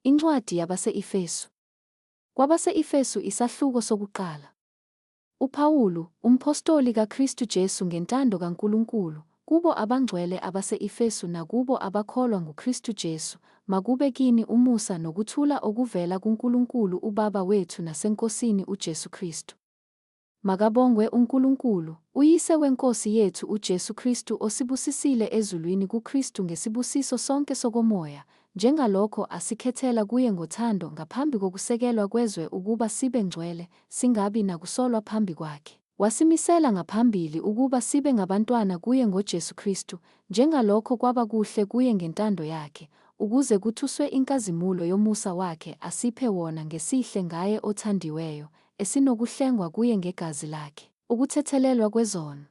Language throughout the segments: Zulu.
Incwadi yabase-Efesu. Kwabase-Efesu isahluko sokuqala. UPawulu, umphostoli kaKristu Jesu ngentando kaNkulunkulu, kubo abangcwele abase-Efesu nakubo abakholwa nguKristu Jesu, makube kini umusa nokuthula okuvela kuNkulunkulu uBaba wethu naseNkosini uJesu Kristu. Makabongwe uNkulunkulu, uYise weNkosi yethu uJesu Kristu osibusisile ezulwini kuKristu ngesibusiso sonke sokomoya, njengalokho asikhethela kuye ngothando ngaphambi kokusekelwa kwezwe ukuba sibe ngcwele, singabi nakusolwa phambi kwakhe. Wasimisela ngaphambili ukuba sibe ngabantwana kuye ngoJesu Kristu, njengalokho kwaba kuhle kuye ngentando yakhe, ukuze kutuswe inkazimulo yomusa wakhe asiphe wona ngesihle ngaye othandiweyo, esinokuhlengwa kuye ngegazi lakhe, ukuthethelelwa kwezono.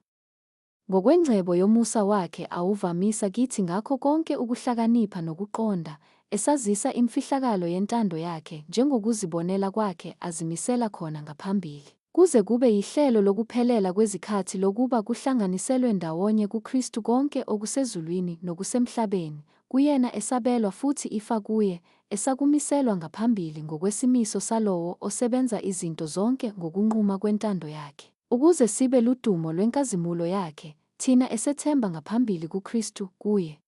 Ngokwengcebo yomusa wakhe awuvamisa kithi ngakho konke ukuhlakanipha nokuqonda, esazisa imfihlakalo yentando yakhe njengokuzibonela kwakhe azimisela khona ngaphambili. Kuze kube yihlelo lokuphelela kwezikhathi lokuba kuhlanganiselwe ndawonye kuKristu konke okusezulwini nokusemhlabeni, kuyena esabelwa futhi ifa kuye, esakumiselwa ngaphambili ngokwesimiso salowo osebenza izinto zonke ngokunquma kwentando yakhe. Ukuze sibe ludumo lwenkazimulo yakhe, thina esethemba ngaphambili kuKristu, kuye.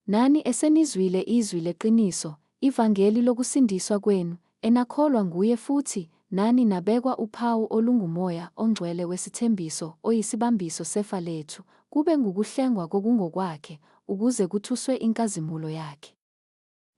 Nani esenizwile izwi leqiniso, ivangeli lokusindiswa kwenu, enakholwa nguye futhi, nani nabekwa uphawu olunguMoya oNgcwele wesithembiso oyisibambiso sefa lethu, kube ngukuhlengwa kokungokwakhe, ukuze kutuswe inkazimulo yakhe.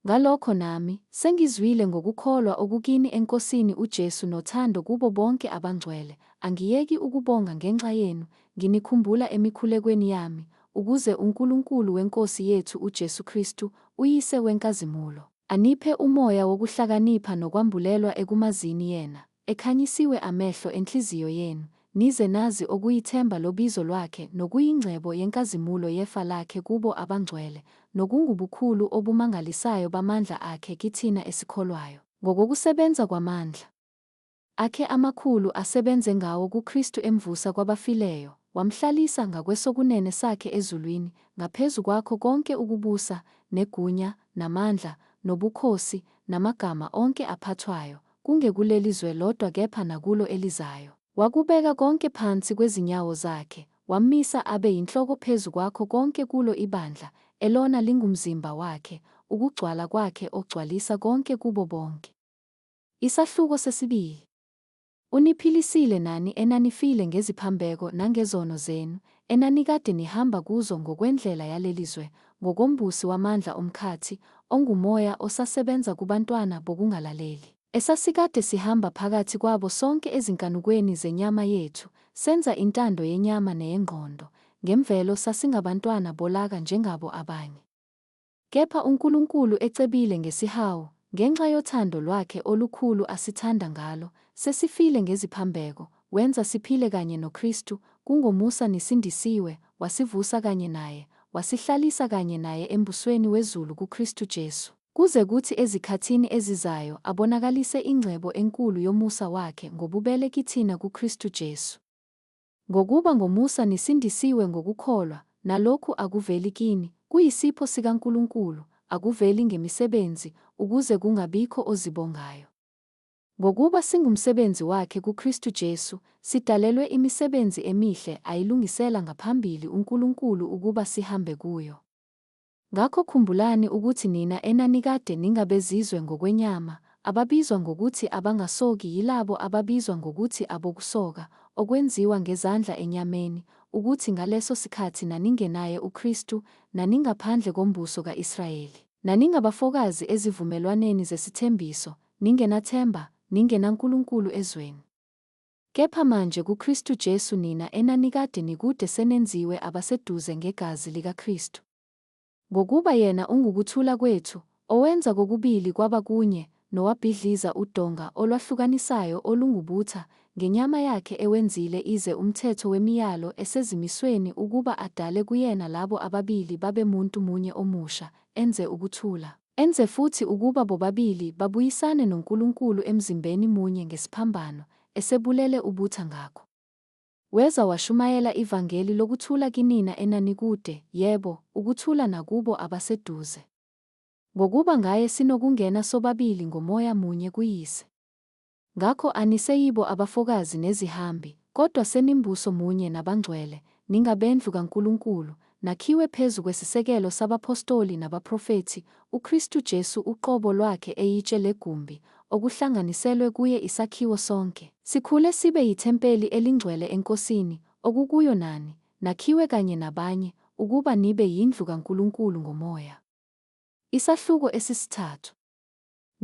Ngalokho nami, sengizwile ngokukholwa okukini eNkosini uJesu nothando kubo bonke abangcwele, angiyeki ukubonga ngenxa yenu, nginikhumbula emikhulekweni yami, ukuze uNkulunkulu weNkosi yethu uJesu Kristu, uYise wenkazimulo, aniphe umoya wokuhlakanipha nokwambulelwa ekumazini yena, ekhanyisiwe amehlo enhliziyo yenu, nize nazi okuyithemba lobizo lwakhe nokuyingcebo yenkazimulo yefa lakhe kubo abangcwele, nokungubukhulu obumangalisayo bamandla akhe kithina esikholwayo, ngokokusebenza kwamandla akhe amakhulu asebenze ngawo kuKristu emvusa kwabafileyo, wamhlalisa ngakwesokunene sakhe ezulwini, ngaphezu kwakho konke ukubusa, negunya, namandla, nobukhosi, namagama onke aphathwayo, kungekuleli zwe lodwa kepha nakulo elizayo. Wakubeka konke phansi kwezinyawo zakhe, wammisa abe yinhloko phezu kwakho konke kulo ibandla, elona lingumzimba wakhe, ukugcwala kwakhe ogcwalisa konke kubo bonke. Isahluko sesibili. Uniphilisile nani enanifile ngeziphambeko nangezono zenu, enanikade nihamba kuzo ngokwendlela yaleli zwe, ngokombusi wamandla omkhathi, ongumoya osasebenza kubantwana bokungalaleli. Esasikade sihamba phakathi kwabo sonke ezinkanukweni zenyama yethu, senza intando yenyama neyengqondo, ngemvelo sasingabantwana bolaka njengabo abanye. Kepha uNkulunkulu ecebile ngesihawu, ngenxa yothando lwakhe olukhulu asithanda ngalo, sesifile ngeziphambeko, wenza siphile kanye noKristu, kungomusa nisindisiwe, wasivusa kanye naye, wasihlalisa kanye naye embusweni wezulu kuKristu Jesu. Kuze kuthi ezikhathini ezizayo abonakalise ingcebo enkulu yomusa wakhe ngobubele kithina kuKristu Jesu. Ngokuba ngomusa nisindisiwe ngokukholwa, nalokhu akuveli kini, kuyisipho sikaNkulunkulu, akuveli ngemisebenzi, ukuze kungabikho ozibongayo. Ngokuba singumsebenzi wakhe kuKristu Jesu, sidalelwe imisebenzi emihle ayilungisela ngaphambili uNkulunkulu ukuba sihambe kuyo. Ngakho khumbulani ukuthi nina enanikade ningabezizwe ngokwenyama, ababizwa ngokuthi abangasoki yilabo ababizwa ngokuthi abokusoka, okwenziwa ngezandla enyameni, ukuthi ngaleso sikhathi naningenaye uKristu, naningaphandle kombuso ka-Israyeli, naningabafokazi ezivumelwaneni zesithembiso, ningenathemba, ningenaNkulunkulu ezweni. Kepha manje kuKristu Jesu nina enanikade nikude senenziwe abaseduze ngegazi likaKristu. Ngokuba yena ungukuthula kwethu, owenza kokubili kwaba kunye, nowabhidliza udonga olwahlukanisayo olungubutha, ngenyama yakhe ewenzile ize umthetho wemiyalo esezimisweni ukuba adale kuyena labo ababili babe muntu munye omusha, enze ukuthula. Enze futhi ukuba bobabili babuyisane noNkulunkulu emzimbeni munye ngesiphambano, esebulele ubutha ngakho. Weza washumayela ivangeli lokuthula kinina enanikude, yebo, ukuthula nakubo abaseduze. Ngokuba ngaye sinokungena sobabili ngoMoya munye kuYise. Ngakho aniseyibo abafokazi nezihambi, kodwa senimbuso munye nabangcwele, ningabendlu kaNkulunkulu, nakhiwe phezu kwesisekelo sabaphostoli nabaprofethi, uKristu Jesu uqobo lwakhe eyitshe legumbi, okuhlanganiselwe kuye isakhiwo sonke, sikhule sibe yithempeli elingcwele eNkosini, okukuyo nani, nakhiwe kanye nabanye, ukuba nibe yindlu kaNkulunkulu ngoMoya. Isahluko esisithathu.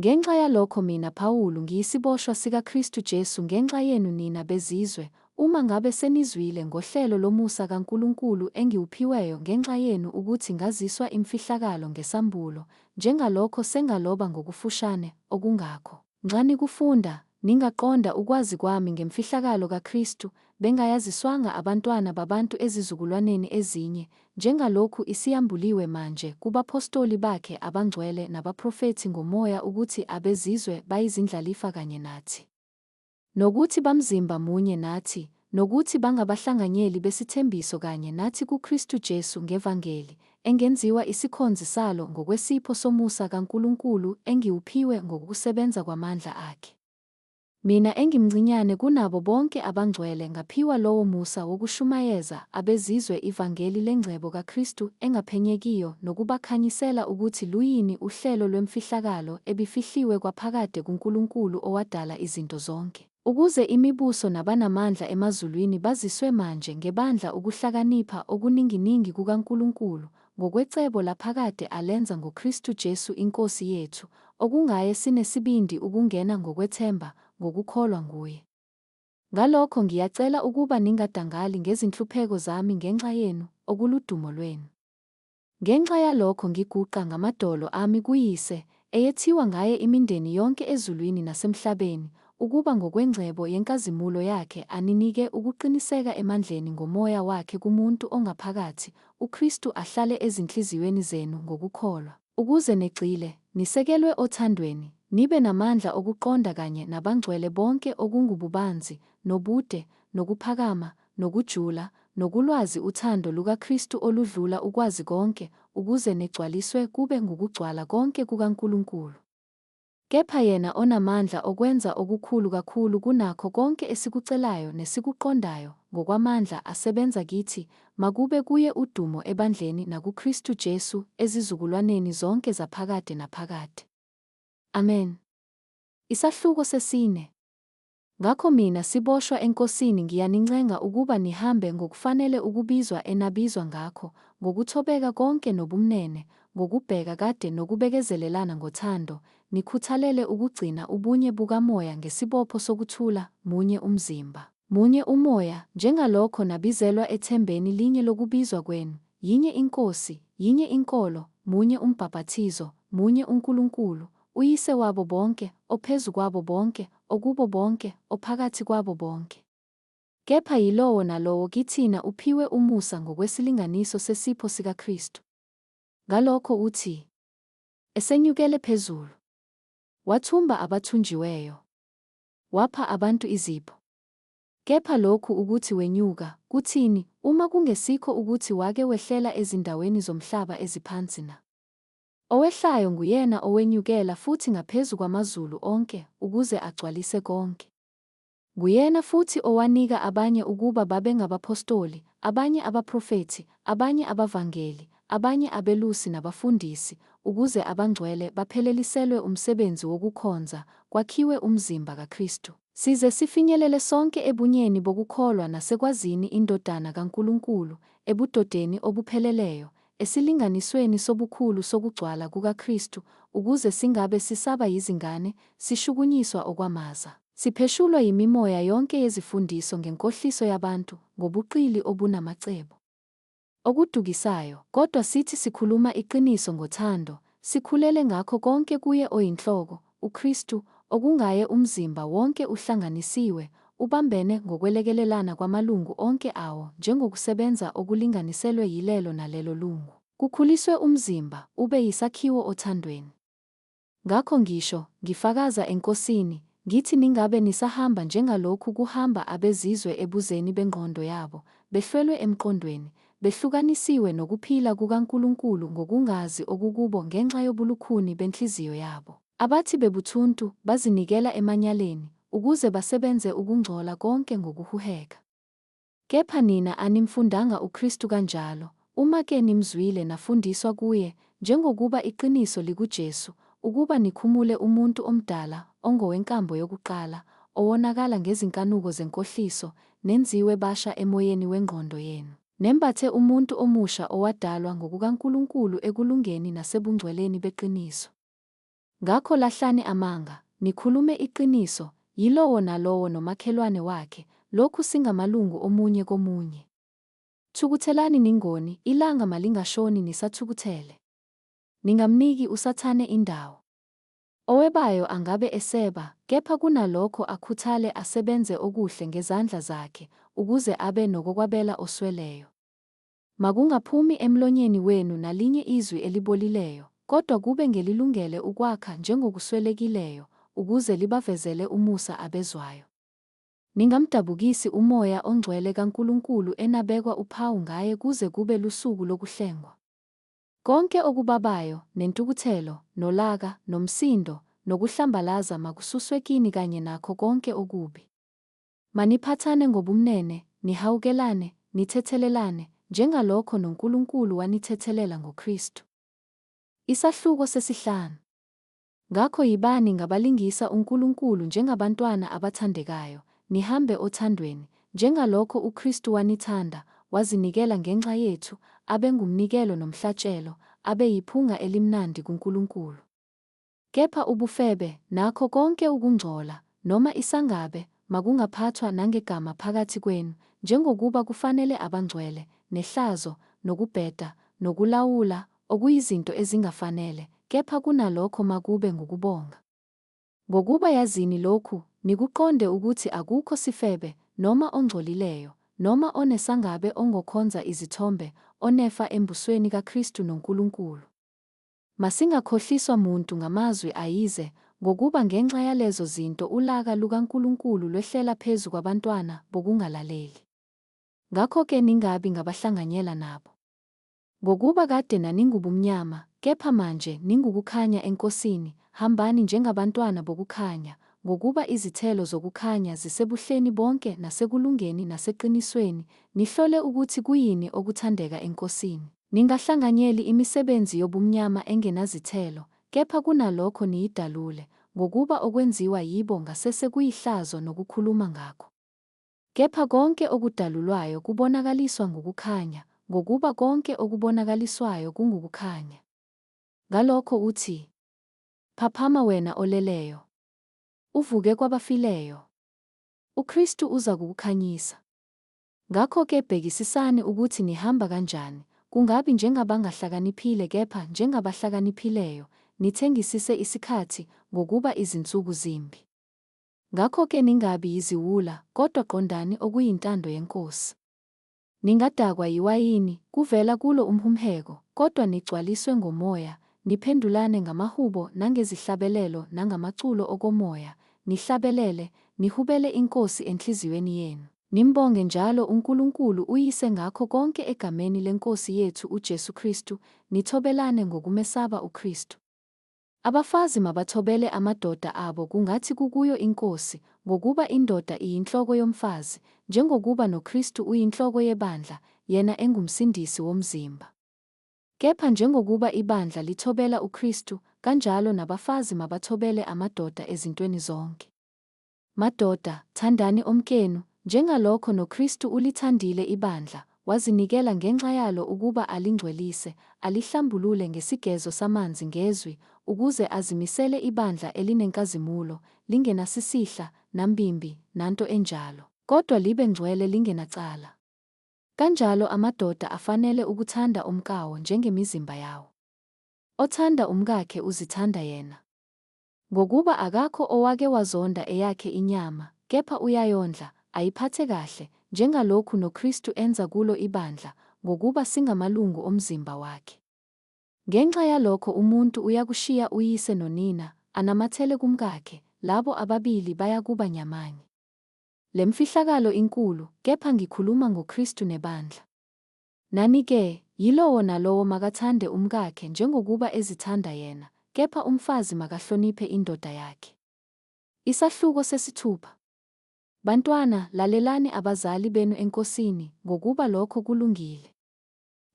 Ngenxa yalokho mina Pawulu ngiyisiboshwa sikaKristu Jesu ngenxa yenu nina bezizwe, uma ngabe senizwile ngohlelo lomusa kaNkulunkulu engiwuphiweyo ngenxa yenu ukuthi ngaziswa imfihlakalo ngesambulo, njengalokho sengaloba ngokufushane, okungakho, nxa nikufunda, ningaqonda ukwazi kwami ngemfihlakalo kaKristu, bengayaziswanga abantwana babantu ezizukulwaneni ezinye, njengalokhu isiyambuliwe manje kubaphostoli bakhe abangcwele nabaprofethi ngoMoya ukuthi abezizwe bayizindlalifa kanye nathi. Nokuthi bamzimba munye nathi, nokuthi bangabahlanganyeli besithembiso kanye nathi kuKristu Jesu ngevangeli, engenziwa isikhonzi salo ngokwesipho somusa kaNkulunkulu engiwuphiwe ngokusebenza kwamandla akhe. Mina engimncinyane kunabo bonke abangcwele ngaphiwa lowo musa wokushumayeza abezizwe ivangeli lengcebo kaKristu engaphenyekiyo nokubakhanyisela ukuthi luyini uhlelo lwemfihlakalo ebifihliwe kwaphakade kuNkulunkulu owadala izinto zonke. Ukuze imibuso nabanamandla emazulwini baziswe manje ngebandla ukuhlakanipha okuninginingi kukaNkulunkulu, ngokwecebo laphakade alenza ngoKristu Jesu iNkosi yethu, okungaye sinesibindi ukungena ngokwethemba, ngokukholwa nguye. Ngalokho ngiyacela ukuba ningadangali ngezinhlupheko zami ngenxa yenu, okuludumo lwenu. Ngenxa yalokho ngiguqa ngamadolo ami kuYise, eyethiwa ngaye imindeni yonke ezulwini nasemhlabeni, ukuba ngokwengcebo yenkazimulo yakhe aninike ukuqiniseka emandleni ngoMoya wakhe kumuntu ongaphakathi, uKristu ahlale ezinhliziyweni zenu ngokukholwa. Ukuze negxile, nisekelwe othandweni, nibe namandla okuqonda kanye nabangcwele bonke okungububanzi, nobude, nokuphakama, nokujula, nokulwazi uthando lukaKristu oludlula ukwazi konke, ukuze negcwaliswe kube ngukugcwala konke kukaNkulunkulu. Kepha yena onamandla okwenza okukhulu kakhulu kunakho konke esikucelayo nesikuqondayo, ngokwamandla asebenza kithi, makube kuye udumo ebandleni nakuKristu Jesu ezizukulwaneni zonke zaphakade naphakade. Amen. Isahluko sesine. Ngakho mina siboshwa eNkosini ngiyanincenga ukuba nihambe ngokufanele ukubizwa enabizwa ngakho, ngokuthobeka konke nobumnene, ngokubheka kade nokubekezelelana ngothando, nikhuthalele ukugcina ubunye bukaMoya ngesibopho sokuthula, munye umzimba, munye uMoya, njengalokho nabizelwa ethembeni linye lokubizwa kwenu, yinye iNkosi, yinye inkolo, munye umbhapathizo, munye uNkulunkulu, uYise wabo bonke, ophezu kwabo bonke, okubo bonke, ophakathi kwabo bonke. Kepha yilowo nalowo kithina uphiwe umusa ngokwesilinganiso sesipho sikaKristu. Ngalokho uthi, Esenyukele phezulu, wathumba abathunjiweyo, wapha abantu izipho. Kepha lokhu ukuthi wenyuka, kuthini, uma kungesikho ukuthi wake wehlela ezindaweni zomhlaba eziphansi na? Owehlayo nguyena owenyukela futhi ngaphezu kwamazulu onke, ukuze agcwalise konke. Nguyena futhi owanika abanye ukuba babe ngabaphostoli, abanye abaprofethi, abanye abavangeli, abanye abelusi nabafundisi, ukuze abangcwele bapheleliselwe umsebenzi wokukhonza, kwakhiwe umzimba kaKristu. Size sifinyelele sonke ebunyeni bokukholwa nasekwazini iNdodana kaNkulunkulu, ebudodeni obupheleleyo, esilinganisweni sobukhulu sokugcwala kukaKristu, ukuze singabe sisaba yizingane, sishukunyiswa okwamaza, sipheshulwa yimimoya yonke yezifundiso ngenkohliso yabantu, ngobuqili obunamacebo okudukisayo, kodwa sithi sikhuluma iqiniso ngothando, sikhulele ngakho konke kuye oyinhloko, uKristu, okungaye umzimba wonke uhlanganisiwe, ubambene ngokwelekelelana kwamalungu onke awo njengokusebenza okulinganiselwe yilelo nalelo lungu. Kukhuliswe umzimba, ube yisakhiwo othandweni. Ngakho ngisho, ngifakaza eNkosini, ngithi ningabe nisahamba njengalokhu kuhamba abezizwe ebuzeni bengqondo yabo, behlwelwe emqondweni, behlukanisiwe nokuphila kukaNkulunkulu ngokungazi okukubo ngenxa yobulukhuni benhliziyo yabo, abathi bebuthuntu bazinikela emanyaleni, ukuze basebenze ukungcola konke ngokuhuheka. Kepha nina animfundanga uKristu kanjalo, uma-ke nimzwile nafundiswa kuye, njengokuba iqiniso likuJesu, ukuba nikhumule umuntu omdala ongowenkambo yokuqala, owonakala ngezinkanuko zenkohliso, nenziwe basha emoyeni wengqondo yenu. Nembathe umuntu omusha owadalwa ngokukaNkulunkulu ekulungeni nasebungcweleni beqiniso. Ngakho lahlani amanga, nikhulume iqiniso, yilowo nalowo nomakhelwane wakhe, lokhu singamalungu omunye komunye. Thukuthelani ningoni, ilanga malingashoni nisathukuthele. Ningamniki uSathane indawo. Owebayo angabe eseba, kepha kunalokho akhuthale asebenze okuhle ngezandla zakhe, ukuze abe nokokwabela osweleyo. Makungaphumi emlonyeni wenu nalinye izwi elibolileyo, kodwa kube ngelilungele ukwakha njengokuswelekileyo, ukuze libavezele umusa abezwayo. Ningamdabukisi uMoya oNgcwele kaNkulunkulu enabekwa uphawu ngaye kuze kube lusuku lokuhlengwa. Konke okubabayo, nentukuthelo, nolaka, nomsindo, nokuhlambalaza makususwe kini kanye nakho konke okubi. Maniphathane ngobumnene, nihawukelane, nithethelelane, njengalokho noNkulunkulu wanithethelela ngoKristu. Isahluko sesihlanu. Ngakho yibani ngabalingisa uNkulunkulu njengabantwana abathandekayo, nihambe othandweni, njengalokho uKristu wanithanda, wazinikela ngenxa yethu, abe ngumnikelo nomhlatshelo, abe yiphunga elimnandi kuNkulunkulu. Kepha ubufebe, nakho konke ukungcola, noma isangabe, makungaphathwa nangegama phakathi kwenu, njengokuba kufanele abangcwele, nehlazo, nokubheda, nokulawula, okuyizinto ezingafanele, kepha kunalokho makube ngukubonga. Ngokuba yazini lokhu, nikuqonde ukuthi akukho sifebe, noma ongcolileyo, noma onesangabe ongokhonza izithombe, onefa embusweni kaKristu noNkulunkulu. Masingakhohliswa muntu ngamazwi ayize, ngokuba ngenxa yalezo zinto ulaka lukaNkulunkulu lwehlela phezu kwabantwana bokungalaleli. Ngakho-ke ningabi ngabahlanganyela nabo. Ngokuba kade naningubumnyama, kepha manje ningukukhanya eNkosini, hambani njengabantwana bokukhanya, ngokuba izithelo zokukhanya zisebuhleni bonke nasekulungeni naseqinisweni, nihlole ukuthi kuyini okuthandeka eNkosini. Ningahlanganyeli imisebenzi yobumnyama engenazithelo, kepha kunalokho niyidalule, ngokuba okwenziwa yibo ngasese kuyihlazo nokukhuluma ngakho. Kepha konke okudalulwayo kubonakaliswa ngukukhanya, ngokuba konke okubonakaliswayo kungukukhanya. Ngalokho uthi, Phaphama wena oleleyo, uvuke kwabafileyo, uKristu uzakukukhanyisa. Ngakho-ke bhekisisani ukuthi nihamba kanjani, kungabi njengabangahlakaniphile kepha njengabahlakaniphileyo, nithengisise isikhathi, ngokuba izinsuku zimbi. Ngakho-ke ningabi yiziwula, kodwa qondani okuyintando yeNkosi. Ningadakwa yiwayini, kuvela kulo umhumheko, kodwa nigcwaliswe ngoMoya, niphendulane ngamahubo nangezihlabelelo nangamaculo okomoya, nihlabelele, nihubele iNkosi enhliziyweni yenu. Nimbonge njalo uNkulunkulu uYise ngakho konke egameni leNkosi yethu uJesu Kristu, nithobelane ngokumesaba uKristu. Abafazi mabathobele amadoda abo kungathi kukuyo iNkosi, ngokuba indoda iyinhloko yomfazi, njengokuba noKristu uyinhloko yebandla, yena enguMsindisi womzimba. Kepha njengokuba ibandla lithobela uKristu, kanjalo nabafazi mabathobele amadoda ezintweni zonke. Madoda, thandani omkenu, njengalokho noKristu ulithandile ibandla, wazinikela ngenxa yalo ukuba alingcwelise, alihlambulule ngesigezo samanzi ngezwi, ukuze azimisele ibandla elinenkazimulo, lingenasisihla, nambimbi, nanto enjalo, kodwa libe ngcwele lingenacala. Kanjalo amadoda afanele ukuthanda omkawo njengemizimba yawo. Othanda umkakhe uzithanda yena. Ngokuba akakho owake wazonda eyakhe inyama, kepha uyayondla, ayiphathe kahle, njengalokhu noKristu enza kulo ibandla, ngokuba singamalungu omzimba wakhe. Ngenxa yalokho umuntu uyakushiya uyise nonina, anamathele kumkakhe, labo ababili bayakuba nyamanye. Le mfihlakalo inkulu, kepha ngikhuluma ngoKristu nebandla. Nani-ke, yilowo nalowo makathande umkakhe njengokuba ezithanda yena, kepha umfazi makahloniphe indoda yakhe. Isahluko sesithupha. Bantwana, lalelani abazali benu eNkosini, ngokuba lokho kulungile.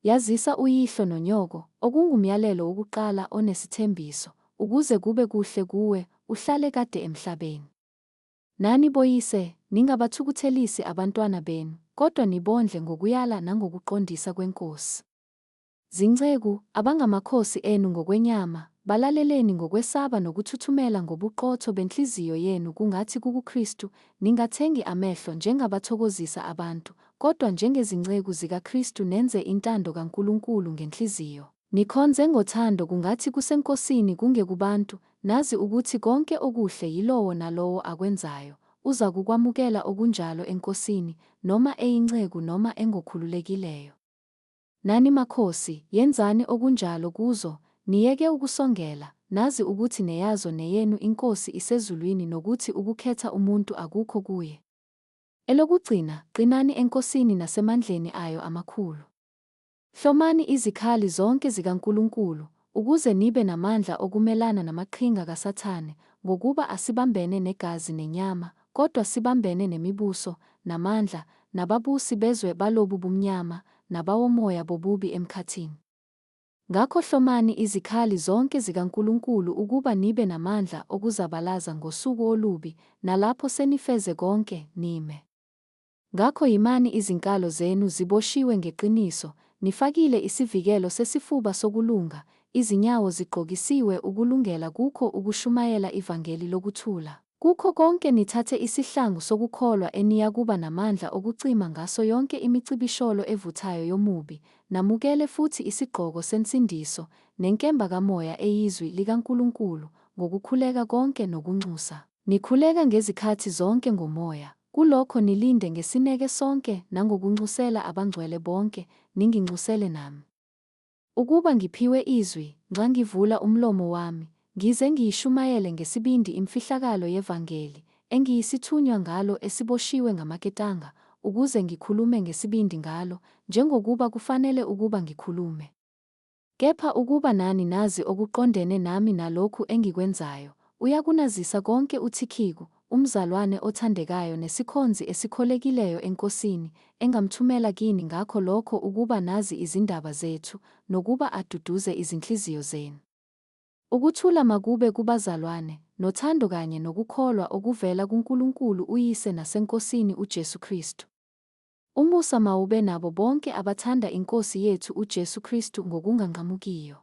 Yazisa uyihlo nonyoko, okungumyalelo wokuqala onesithembiso, ukuze kube kuhle kuwe, uhlale kade emhlabeni. Nani boyise, ningabathukuthelisi abantwana benu, kodwa nibondle ngokuyala nangokuqondisa kweNkosi. Zinceku, abangamakhosi enu ngokwenyama, balaleleni ngokwesaba nokuthuthumela ngobuqotho benhliziyo yenu kungathi kukuKristu, ningathengi amehlo njengabathokozisa abantu, kodwa njengezinceku zikaKristu nenze intando kaNkulunkulu ngenhliziyo. Nikhonze ngothando kungathi kuseNkosini kungekubantu, nazi ukuthi konke okuhle yilowo nalowo akwenzayo, uzakukwamukela okunjalo eNkosini, noma eyinceku noma engokhululekileyo. Nani makhosi, yenzani okunjalo kuzo, niyeke ukusongela, nazi ukuthi neyazo neyenu iNkosi isezulwini nokuthi ukukhetha umuntu akukho kuye. Elokugcina, qinani eNkosini nasemandleni ayo amakhulu. Hlomani izikhali zonke zikaNkulunkulu, ukuze nibe namandla okumelana namaqhinga kaSathane, ngokuba asibambene negazi nenyama, kodwa sibambene nemibuso, namandla, nababusi bezwe balobu bumnyama, nabawomoya bobubi emkhathini. Ngakho hlomani izikhali zonke zikaNkulunkulu ukuba nibe namandla okuzabalaza ngosuku olubi, nalapho senifeze konke, nime. Ngakho yimani izinkalo zenu ziboshiwe ngeqiniso, nifakile isivikelo sesifuba sokulunga, izinyawo zigqokisiwe ukulungela kukho ukushumayela ivangeli lokuthula. Kukho konke nithathe isihlangu sokukholwa eniyakuba namandla okucima ngaso yonke imicibisholo evuthayo yomubi, namukele futhi isigqoko sensindiso, nenkemba kaMoya eyizwi likaNkulunkulu, ngokukhuleka konke nokunxusa, nikhuleka ngezikhathi zonke ngoMoya, kulokho nilinde ngesineke sonke nangokunxusela abangcwele bonke, ninginxusele nami. Ukuba ngiphiwe izwi, nxa ngivula umlomo wami, ngize ngiyishumayele ngesibindi imfihlakalo yevangeli, engiyisithunywa ngalo esiboshiwe ngamaketanga, ukuze ngikhulume ngesibindi ngalo, njengokuba kufanele ukuba ngikhulume. Kepha ukuba nani nazi okuqondene nami nalokhu engikwenzayo, uyakunazisa konke uThikhiku, umzalwane othandekayo nesikhonzi esikholekileyo eNkosini, engamthumela kini ngakho lokho ukuba nazi izindaba zethu, nokuba aduduze izinhliziyo zenu. Ukuthula makube kubazalwane, nothando kanye nokukholwa okuvela kuNkulunkulu uYise naseNkosini uJesu Kristu. Umusa mawube nabo bonke abathanda iNkosi yethu uJesu Kristu ngokunganqamukiyo.